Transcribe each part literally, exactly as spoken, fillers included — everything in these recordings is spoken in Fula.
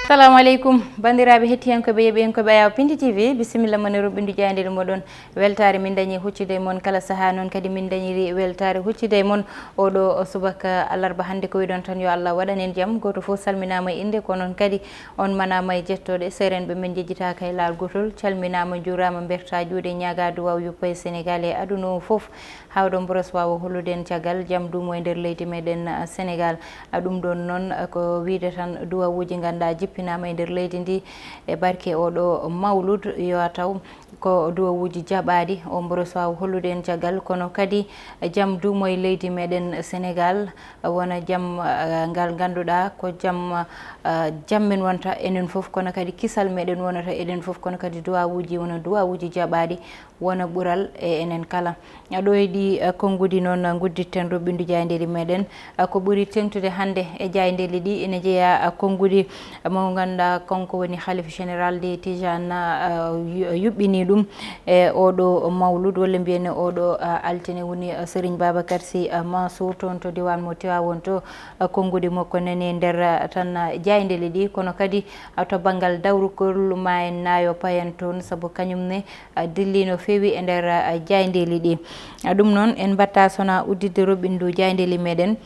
Salamu aleykum, banndiraaɓe hettiyankooɓe, yeɓiyankooɓe Ayaw Pindi T V, bisimilla mon e roɓɓindu jaayndeeli moɗon. Weltaare min dañi huccude e mon kala sahaa, noon kadi min dañiri weltaare huccude e mon oɗo subaka alarba hannde. Ko wiɗon tan, yo Allah waɗan en jam. Gooto fof salminaama e innde, ko noon kadi on manaama e jettooɗe. Seerenɓe men njejjitaaka e laawol gootol, calminaama, njuuraama, mbertaa juuɗe, ñaagaa duwaaw yuppa e Senegaal e aduna o fof. Hawɗo mboros waawa hollude en caggal jam duumo e nder leydi meɗen, ah, Senegaal. Ah, ɗum ɗon noon, ah, ko wiide tan duwawuuji ngannduɗaa jippinaama e nder leydi ndi e barke oɗo mawlud, yo a taw ko duwawuuji jaɓaaɗi. O mboros waawa hollude en caggal, kono kadi jam duumo e leydi meɗen Senegaal, ah, wona jam, ah, ngal ngannduɗaa ko jam, ah, jam men wonta enen fof, kono kadi kisal meɗen wonata enen fof, kono kadi duwawuuji wona duwawuuji jaɓaaɗi. Wona ɓural e enen kala. Ɗo e ɗi, eh, konnguɗi noon, eh, ngudditten roɓɓindu jaayndeeli meɗen. Eh, ko ɓuri teeŋtude hannde e jaayndeeli ɗi ene jeyaa, eh, konnguɗi, eh, mo ngannduɗaa kanko woni Khalife Général des Tidianes, eh, yu-, yuɓɓini ɗum e oɗo mawlud, walla mbiyen e oɗo, eh, altine, woni, eh, Serigne Babacar Sy, eh, Mansour toon to diiwaan mo Tiwaawoon to. Eh, konnguɗi makko nani e nder, eh, tan, eh, jaayndeeli ɗi, kono kadi, eh, to banngal dawrugol ma en naayo payen toon, sabu kañum ne, ah, dilli no feewi e nder, ah, jaayndeeli ɗi. Ah, ɗum noon, en mbaɗta sona udditde roɓɓindu jaayndeeli meɗen.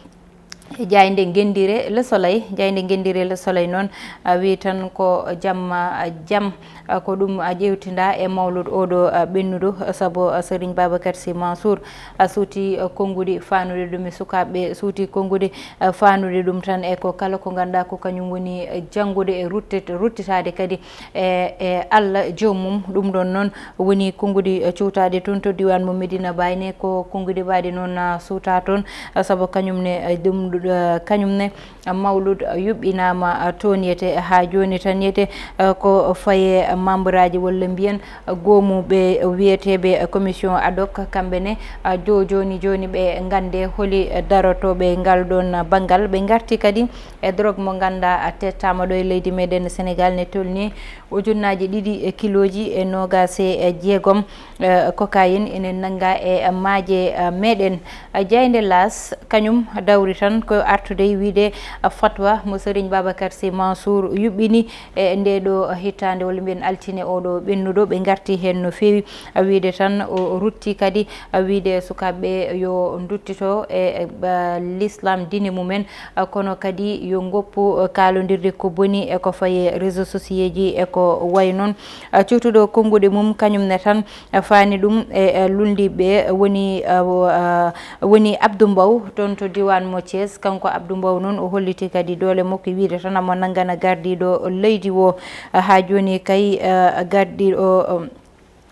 E jaaynde Ngenndire Le Soleil, jaaynde Ngenndire Le Soleil noon, ah, wi tan ko jam, ah, jam, ah, ko ɗum, ah, ƴeewtinda e mawlud oɗo, ah, ɓennuɗo, ah, sabu, ah, Serigne Babacar Sy Mansour, ah, suuti, ah, konnguɗi faanude ɗum e sukaaɓe, suuti konnguɗi, ah, faanude ɗum tan e ko kala ko ngannduɗaa ko kañum woni, ah, janngude e ruttit-, ruttitaade kadi e, e Allah joomum. Ɗum ɗon noon woni konnguɗi, eh, cuutaaɗi toon to diiwaan mo Medina Baye ne, ko konnguɗi baɗi noon, ah, suutaa toon, ah, sabu kañum ne, eh, ɗum, eh, kañum ne, ah, mawlud, ah, yuɓɓinaama, ah, toon yiyete haa jooni tan yiyete, ah, ko faye, ah, membraaji walla mbiyen, ah, goomuɓe wiyeteeɓe, ah, commission ad hoc, kamɓe ne, ah, jo-, jooni jooni ɓe nganndee holi, ah, darotooɓe ngal ɗoon, ah, banngal. Ɓe ngarti kadi e drogue mo ngannduɗaa tettaama ɗo e leydi meɗen Senegaal ne tolni ujunnaaji ɗiɗi e kilooji e noogaas e jeegom, eh, cocaïne ene nanngaa e maaje, eh, meɗen. Eh, jaaynde Laas kañum dawri tan ko artude e wiide, eh, fatwa mo Serigne Babacar Sy Mansour yuɓɓini e nde ɗo hittaande, walla mbiyen altine oɗo ɓennuɗo. Ɓe ngarti heen no feewi, eh, wiide tan o, o rutti kadi, eh, wiide sukaaɓe yo nduttito e, eh, ba-, l'islam diine mumen, ah, kono kadi yo ngoppu, ah, kaalondirde ko boni e ko faye réseaux sociaux ji e ko wayi noon. Ah, cuutuɗo konnguɗi mum kañum ne tan, ah, faani ɗum e, e luulndiiɓe woni, ah, wo-, ah, woni Abdou Mbow toon to diiwaan mo Thiès. Kanko Abdou Mbow noon o holliti kadi doole makko e wiide tan amo nanngana gardiiɗo leydi o, ah, haa jooni kay, ah, gardiiɗo, um,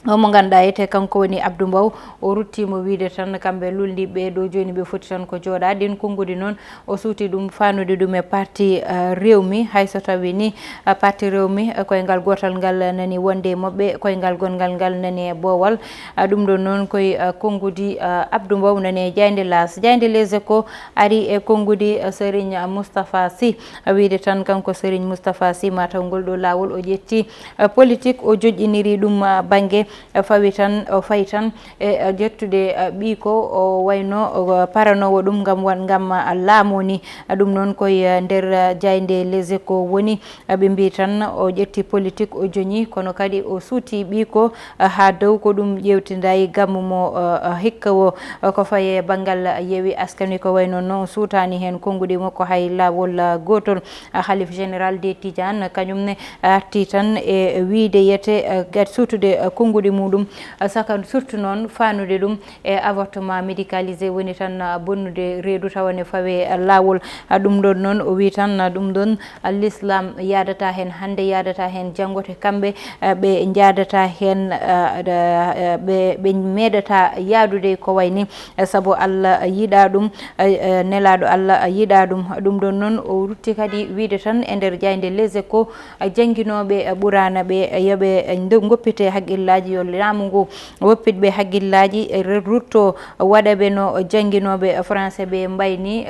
O mo ngannduɗaa etee kanko woni Abdou Mbow, o ruttiima wiide tan kamɓe luulndiiɓe ɓee ɗo jooni ɓe foti tan ko jooɗaade. Ɗiin konnguɗi noon o suuti ɗum faanude ɗum e parti, eh, Rewmi, hay so tawii ni, eh, parti Rewmi, eh, koyngal gootal ngal nani wonde e maɓɓe, koyngal gonngal ngal nani e boowal. Ah, ɗum ɗoon noon koye, eh, konnguɗi, eh, Abdou Mbow nani e jaaynde Laas. Jaaynde Les Échos ari e konnguɗi, eh, Serigne Moustapha Sy. Wiide tan kanko Serigne Moustapha Sy, mataw ngol ɗo laawol o ƴetti, eh, politique, o joƴƴiniri ɗum, ah, bannge, eh, fawi tan, o fayi tan e, eh, ƴettude, eh, ɓiiko o wayno o paranoowo ɗum ngam wa-, ngam, ah, laamu ni. Ah, ɗum noon koye, eh, nder, ah, jaaynde Les Échos woni. Ah, ɓe mbii tan o ƴetti politique o joñi, kono kadi o suuti ɓiiko, ah, haa dow. Ko ɗum ƴeewtinda e gammu mo, ah, ah, hikka o, ah, ko faye banngal, ah, Yewwi Askan Wi, ko wayno noon suutaani heen konnguɗi makko hay laawol, ah, gootol. Ah, Khalif Général des Tidiane, kañum ne arti tan e wiide yete, eh, gad suutude, eh, konnguɗi muɗum, eh, saka surtout noon faanude ɗum e avortement médicalisé, woni tan, eh, bonnude reedu tawa ne fawe, eh, laawol. Ah, ɗum ɗoon noon o wii tan, ah, ɗum ɗoon, ah, l'islam yaadata heen hannde, yaadata heen janngo, te kamɓe, eh, ɓe njaadata heen, eh, eh, ɓe, ɓe meeɗata yaadude ko wayi ni, eh, sabu Allah yiɗaa ɗum, eh, eh, nelaaɗo Allah yiɗaa ɗum. Ɗum ɗoon noon o rutti kadi wiide tan e nder jaaynde Les Échos, eh, jannginooɓe, eh, Ɓuraana ɓe, eh, yo ɓe, eh, ndo-, ngoppite hakkillaaji Yo laamu ngu woppit ɓe hakkillaaji, rutto waɗa ɓe no jannginooɓe français ɓe mbayni,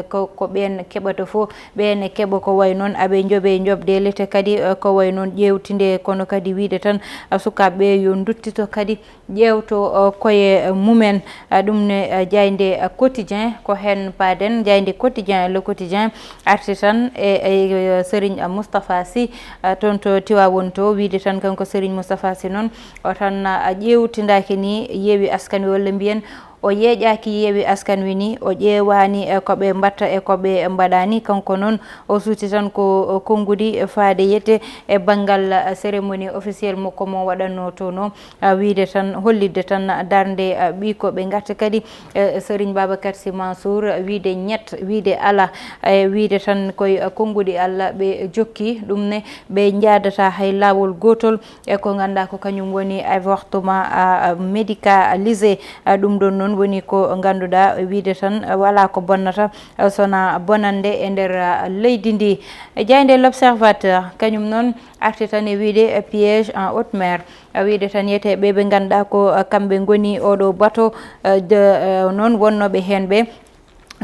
ko ɓeen keɓata fof, ɓeen keɓa ko wayi noon, aɓe njoɓe njoɓdeele, te kadi ko wayi noon ƴeewtinde, kono kadi wiyde tan sukaaɓe ɓe yo nduttito kadi ƴeewto koye mumen. Ɗum ne jaaynde Quotidien, ko heen paaden, jaaynde Quotidien, Le Quotidien arti tan e, e Serigne Moustapha Sy, toon to Tiwaawoon to, wiyde tan kanko Serigne Moustapha Sy noon, o tan a ƴeewtindaaki ni Yewwi Askan Wi, walla mbiyen o yeeƴaaki Yewwi Askan Wi ni, o ƴeewaani e ko ɓe mbaɗta e ko ɓe mbaɗaani. Kanko noon o suuti tan ko konnguɗi faade yette e banngal cérémonie officielle makko mo waɗatnoo toon o, wiyde tan, hollitde tan darnde ɓiy ko ɓe ngarta kadi e Serigne Babacar Sy Mansour, wiyde ñett, wiyde ala, e wiyde tan koye konnguɗi Allah ɓe jokki, ɗum ne ɓe njaadata hay laawol gootol. E ko ngannduɗaa ko kañum woni avortement, a, a, médicalisé. A, ɗum ɗoon noon woni ko ngannduɗaa, wiyde tan, a, walaa ko bonnata, a, sona bonande e nder, a, leydi ndi. E jaaynde L'Observateur, kañum noon arti tan e wiyde, a, piège en haute mer. A, wiyde tan yeteeɓe ɓe ngannduɗaa ko, a, kamɓe ngoni oɗo bato, a, de, a, noon wonnooɓe heen ɓe.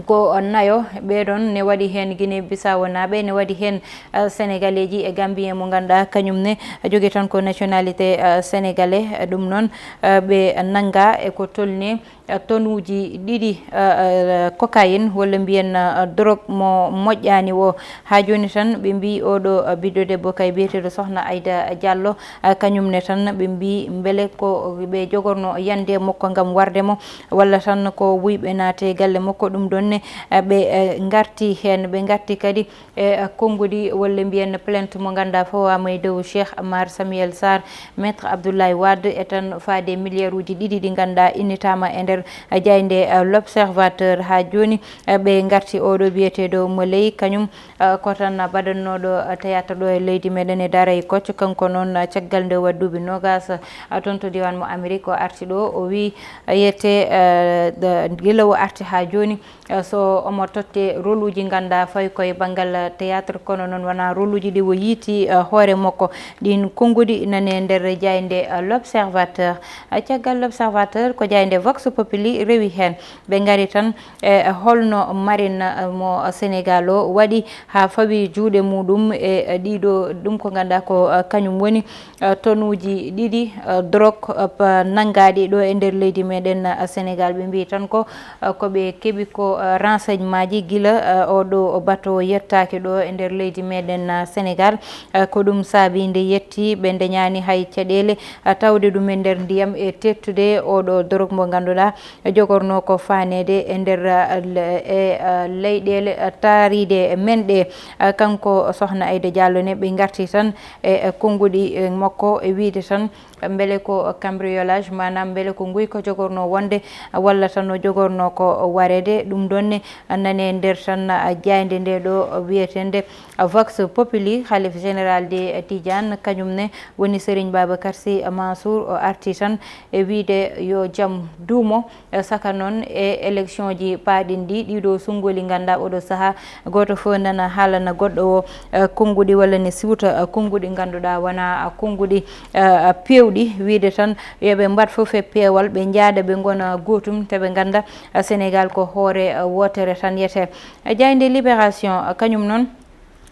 Ko nayo ɓee ɗoon ne waɗi heen Guinée Bissau naaɓe, ne waɗi heen, ah, Sénégaleeji e Gambien mo ngannduɗaa kañum ne jogii tan ko nationalité, ah, sénégalais. Ɗum noon, ah, ɓe nanngaa e ko tolni, ah, tonuuji ɗiɗi, ah, ah, cocaïne walla mbiyen, ah, drogue mo moƴƴaani o. Haa jooni tan ɓe mbii oɗo, ah, ɓiɗɗo debbo kay biyeteeɗo Sohna Aida Diallo, ah, kañum ne tan ɓe mbii mbele ko ɓe jogorno yande makko ngam warde mo, walla tan ko wuyɓe naate galle makko. Ɗum ɗoon ne, eh, ɓe, eh, ngarti heen, ɓe ngarti kadi e, eh, konnguɗi walla mbiyen plainte mo ngannduɗaa fawaama e dow Cheikh Amar Samuel Sarr, Maître Abdoulaye Wade, e tan faade milliard uji ɗiɗi ɗi ngannduɗaa innitaama e nder, eh, jaaynde, eh, L'Observateur. Haa jooni, eh, ɓe ngarti oɗo biyeteeɗo Moulay, kañum, eh, ko tan baɗannooɗo, eh, théâtre ɗo e leydi meɗen e Daaray Kocc. Kanko noon, eh, caggal nde o waɗi duuɓi noogaas, eh, toon to diiwaan mo Amérique, o arti ɗo, o wii, eh, yette, eh, de, gila o arti haa jooni, eh, so omo totte rôle uji ngannduɗaa fawi koye banngal théâtre, kono noon wonaa rôle uji ɗi o yiiti, eh, hoore makko. Ɗiin konnguɗi nani e nder jaaynde, eh, L'Observateur. Eh, caggal L'Observateur ko jaaynde Vox Populi rewi heen. Ɓe ngari tan e holno Marine, eh, mo Sénégal o waɗi haa fawi juuɗe muɗum e, eh, ɗiɗo, ɗum ko ngannduɗaa ko, eh, kañum woni, eh, tonuuji ɗiɗi, eh, drogue, eh, pa-, nanngaaɗi ɗo e nder leydi meɗen, eh, Sénégal. Ɓe mbii tan ko, eh, ko ɓe keɓi ko, eh, renseignement ji gila, eh, oɗo bato yettaaki ɗo e nder leydi meɗen, eh, Sénégal. Eh, ko ɗum saabi nde yetti ɓe ndeñaani hay caɗeele, eh, tawde ɗum e nder ndiyam e teettude oɗo drogue mo ngannduɗaa jogorno ko faaneede e nder, eh, le-, e, eh, leyɗeele, eh, taariiɗe men ɗe. Eh, kanko Sohna Aida Diallo ne ɓe ngarti tan e, eh, konnguɗi, eh, makko e wiyde tan mbele ko cambriolage, maanaam mbele ko nguyka jogorno wonde, walla tan o jogorno ko wareede. Ɗum ɗoon ne nani e nder tan, ah, jaaynde nde ɗo wiyeteende Vox Populi. Khalife général de Tidiane, kañum ne woni Serigne Babacar Sy Mansour, o arti tan e wiyde yo jam duumo. Eh, saka noon e élection ji paaɗin ɗi, ɗiɗo sunngoli ngannduɗaa oɗo sahaa, gooto fof nana haalana goɗɗo o, eh, konnguɗi walla ne siwta, eh, konnguɗi ngannduɗaa wonaa, eh, konnguɗi, eh, peewɗi, wiyde tan yo ɓe mbaɗ fof e peewal, ɓe njaada, ɓe ngona gootum, te ɓe ngannda, eh, Sénégal ko hoore, eh, wootere tan yete. Eh, jaaynde Libération, eh, kañum noon,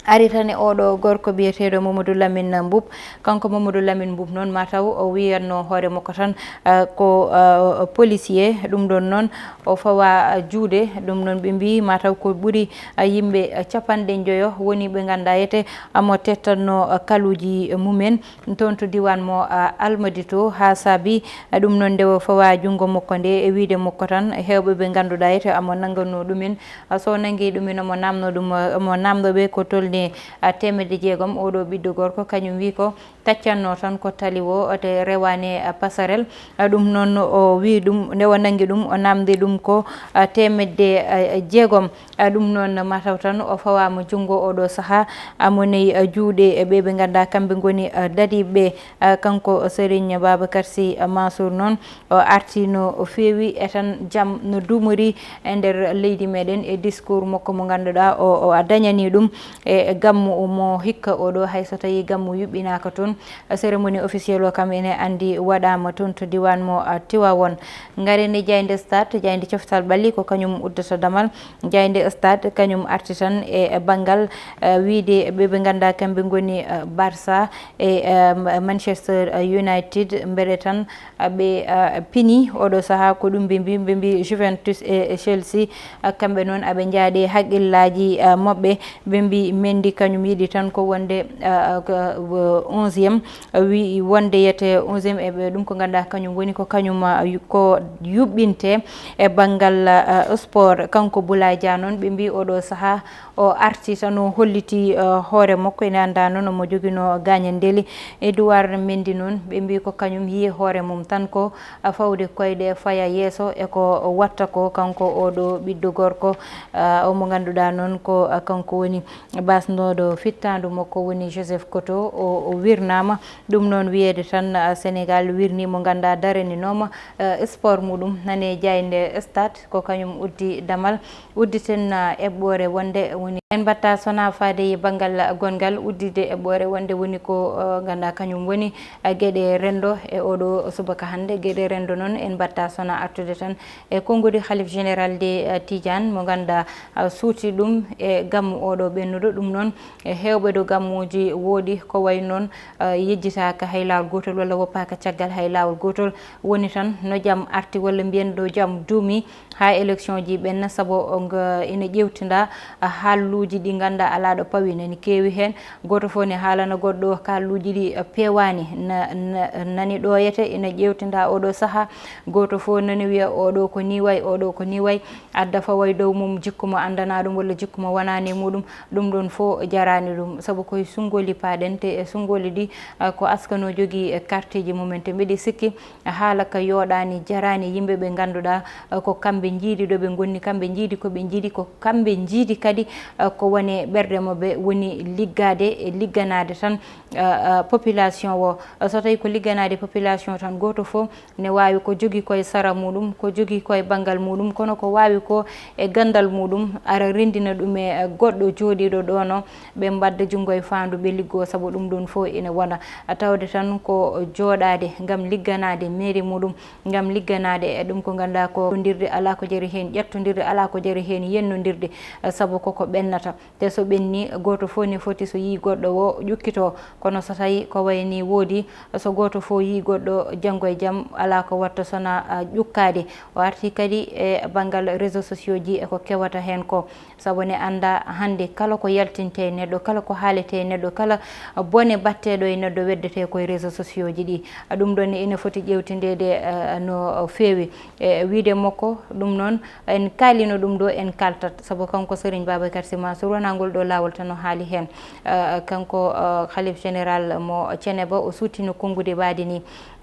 ari tan e oɗo gorko biyeteeɗo Mamadou Lamine Mboup. Kanko Mamadou Lamine Mboup noon, mataw o wiyatno hoore makko tan, ah, ko, ah, policier. Ɗum ɗoon noon, o fawa, ah, juuɗe. Ɗum noon, ɓe mbii mataw ko ɓuri, ah, yimɓe, ah, capanɗe njoyo woni ɓe ngannduɗaa yete amo tettanno, ah, kaluuji mumen toon to diiwaan mo, ah, Almadi to, haa saabi, ah, ɗum noon, nde o fawa junngo makko nde, e wiyde makko tan, heewɓe ɓe ngannduɗaa yete amo nannganno ɗumen. Ah, so nanngi ɗum ina mo naamno ɗum, ah, mo naamno ɓe ko tolni, ah, teemedde jeegom. Oɗo ɓiɗɗo gorko kañum wi ko taccannoo tan ko tali o, te rewaani, ah, passerelle. Ah, ɗum noon o wi ɗum, nde o nanngi ɗum, o naamndi ɗum ko, ah, teemedde, ah, jeegom. Ah, ɗum noon mataw tan o fawaama junngo oɗo sahaa, amo neyi, ah, juuɗe e ɓe ɓe ngannduɗaa kamɓe ngoni, ah, dadiiɓe ɓe. Ah, kanko Serigne Babacar Sy, ah, Mansour noon, o arti no o feewi e tan jam no duumori e nder leydi meɗen e discours makko mo ngannduɗaa o, o a dañani ɗum e E gammu mo hikka oɗo, hay so tawi gammu yuɓɓinaaka toon, cérémonie officielle o kam ene anndi waɗaama toon to diwan mo, a, Tiwawon. Ngaren e jaaynde Stade, jaaynde coftal ɓalli ko kañum uddata damal. Jaaynde Stade kañum arti tan e, e banngal, a, wiide ɓe ɓe ngannduɗaa kamɓe ngoni, a, Barça e, a, Manchester United, mbeɗe tan, a, ɓe, a, pini oɗo sahaa ko ɗum ɓe mbi, ɓe mbi Juventus e, e Chelsea, a, kamɓe noon aɓe njaaɗe haqqillaaji, a, maɓɓe. Ɓe mbi Mendy kañum yiɗi tan ko wonde, a, a, ko, a, onzième, a, wi wonde yete onzième e ɓe ɗum ko ngannduɗaa kañum woni ko kañum, a, yu-, ko yuɓɓinte e banngal, a, sport. Kanko Boulaye Dia noon ɓe mbi oɗo sahaa o arti tan o holliti, a, hoore makko, ene anndaa noon omo joginoo gaañanndeli. Edouard Mendy noon ɓe mbi ko kañum yiyi hoore mum tan ko, a, fawde koyɗe faya yeeso e ko watta ko kanko oɗo ɓiɗɗo gorko, a, omo ngannduɗaa noon ko, a, kanko woni basnooɗo fittaandu makko woni Joseph Koto, o, o wirnaama. Ɗum noon wiyeede tan, a, Senegal wirnii mo ngannduɗaa daraninooma, a, sport muɗum nane jaaynde Stade ko kañum uddi damal. Udditen, a, eɓɓoore wonde woni en mbaɗta sona faade e banngal gonngal uddide eɓɓoore wonde woni ko, a, ngannduɗaa kañum woni, a, geɗe renndo e oɗo subaka hannde. Geɗe renndo noon en mbaɗta sona artude tan e konngudi Khalif Général de, a, Tidiane mo ngannduɗaa, a, suuti ɗum e gammu oɗo ɓennuɗo. Ɗum noon e heewɓe ɗo gammuuji wooɗi ko wayi noon, a, yejjitaaka hay laawol gootol walla woppaaka caggal hay laawol gootol. Woni tan no jam arti walla mbiyen ɗo jam duumi, haa élection ji ɓenna, sabu o nga ina ƴeewtinda, a, haalluuji ɗi ngannduɗaa alaa ɗo pawi, nani keewi heen. Gooto fof ne haalana goɗɗo haalluuji ɗi, a, peewaani, na, na, nani ɗooyete ina ƴeewtinda oɗo sahaa. Gooto fof nani wiya oɗo ko ni way, oɗo ko ni way, adda fawa e dow mum jikku mo anndanaa ɗum walla jikku mo wonaani e muɗum. Ɗum ɗoon fof jaraani ɗum, sabu koye sunngoli paaɗen, te e sunngoli ɗi, a, ko askano jogii e karteeji mumen, te mbiɗi sikki haala ka yooɗaani, jaraani yimɓe ɓe ngannduɗaa, a, ko kamɓe njiidi ɗo ɓe ngonni, kamɓe njiidi ko ɓe njiidi, ko kamɓe njiidi kadi, a, ko woni ɓerɗe maɓɓe woni liggaade e ligganaade tan, a, a, population o. A, so tawi ko ligganaade population tan, gooto fof ne waawi ko jogii koye sara muɗum, ko jogii koye banngal muɗum, kono ko waawi ko e ganndal muɗum, ara renndina ɗum e, e goɗɗo jooɗiiɗo ɗoon o, ɓe mbadda junngo e faandu, ɓe liggoo, sabu ɗum ɗoon fof ina wona. A, tawde tan ko jooɗaade ngam ligganaade mairie muɗum, ngam ligganaade e ɗum ko ngannduɗaa ko ndirde alaa ko jari heen, ƴettondirde alaa ko jari heen, yennondirde, a, sabu koko ɓennata. Te so ɓenni, gooto fof ne foti so yii goɗɗo o ƴukkitoo. Kono so tawi ko wayi ni woodi, so gooto fof yii goɗɗo, janngo e jam alaa ko watta sona, a, ƴukkaade. O arti kadi e banngal réseaux sociaux ji e ko kewata heen ko. Sabu ne annda hannde kala ko yaltinte e neɗɗo, kala ko haalete e neɗɗo, kala bone batteɗo e neɗɗo weddete koye réseaux sociaux ji ɗi. A, ɗum ɗon ne ina foti ƴeewtindeede, a, no feewi. E wiide makko, ɗum noon, en kaalino ɗum ɗo, en kaltat, sabu kanko Serigne Babacar Sy Mansour wonaa ngol ɗo laawol tan o haali heen. Eh, kanko, eh, Khalif Général mo Thiénaba, o suuttino konnguɗi mbaadi ni.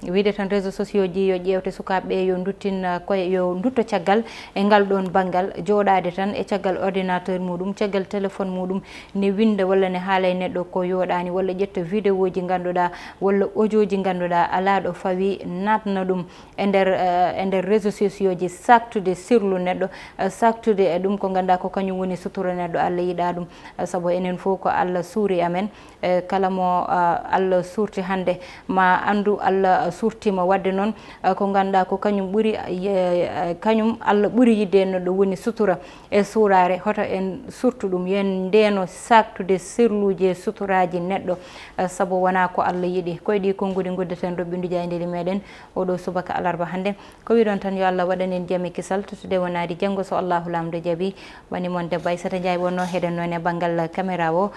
Wiide tan réseaux sociaux ji yo ƴeewte sukaaɓe ɓe, yo nduttin, eh, koye, yo ndutto caggal e ngal ɗoon banngal, jooɗaade tan e caggal ordinateur muɗum, caggal téléphone muɗum, ne winnda walla ne haala e neɗɗo ko yooɗaani, walla ƴetta vidéo ji ngannduɗaa, walla audio ji ngannduɗaa alaa ɗo fawi, naatna ɗum e nder, eh, e nder réseaux sociaux ji, saaktude sirlu neɗɗo, eh, saaktude e ɗum ko ngannduɗaa ko kañum woni sutura neɗɗo, Allah yiɗaa ɗum. Eh, sabu enen fof ko Allah suuri amen. Eh, kala mo, eh, Allah suurti hannde, ma anndu Allah suurtiima. Waɗde noon, eh, ko ngannduɗaa ko kañum ɓuri, eh, eh, kañum Allah ɓuri yiɗde e neɗɗo woni sutura e suuraare. Hoto en surtu ɗum, yo en ndeeno saaktude sirluuji e suturaaji neɗɗo, eh, sabu wonaa ko Allah yiɗi. Ko e ɗii konnguɗi nguddeten ɗo ɓinndu jaayndeeli meɗen oɗo subaka alarba hannde. Ko wiɗon tan, yo Allah waɗan en jam e kisal, to tude wonaade janngo so Allahu Laamɗo jaɓi. Woni mon debbo Aissata Ndiaye wonno heɗen noon e banngal caméra o,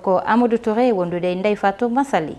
ko Amadou Touré wondude e Ndeye Fatou Massaly.